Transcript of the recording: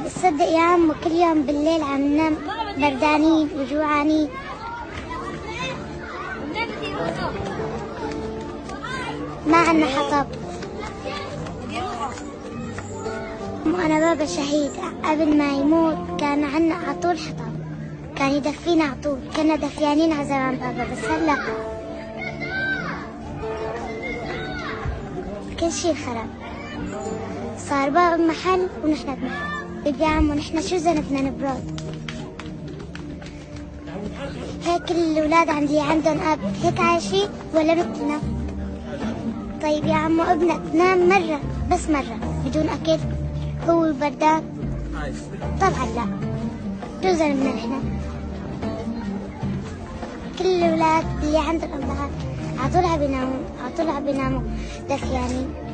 تصدق يا عمو كل يوم بالليل عم ننام بردانين وجوعانين. ما عنا حطب. وأنا بابا شهيد، قبل ما يموت كان عنا على طول حطب، كان يدفينا على طول، كنا دفيانين على زمان بابا، بس هلا كل شي انخرب، صار بابا بمحل ونحن بمحل. طيب يا عمو نحن شو ذنبنا نبرد؟ هيك الأولاد عندي عندهم أب هيك عايشين ولا مثلنا؟ طيب يا عمو ابنك نام مرة بس مرة بدون أكل هو بردان؟ طبعا لا. شو ذنبنا نحن؟ كل الأولاد اللي عندهم أبهات على طول عم بيناموا، على طول عم بيناموا دفيانين.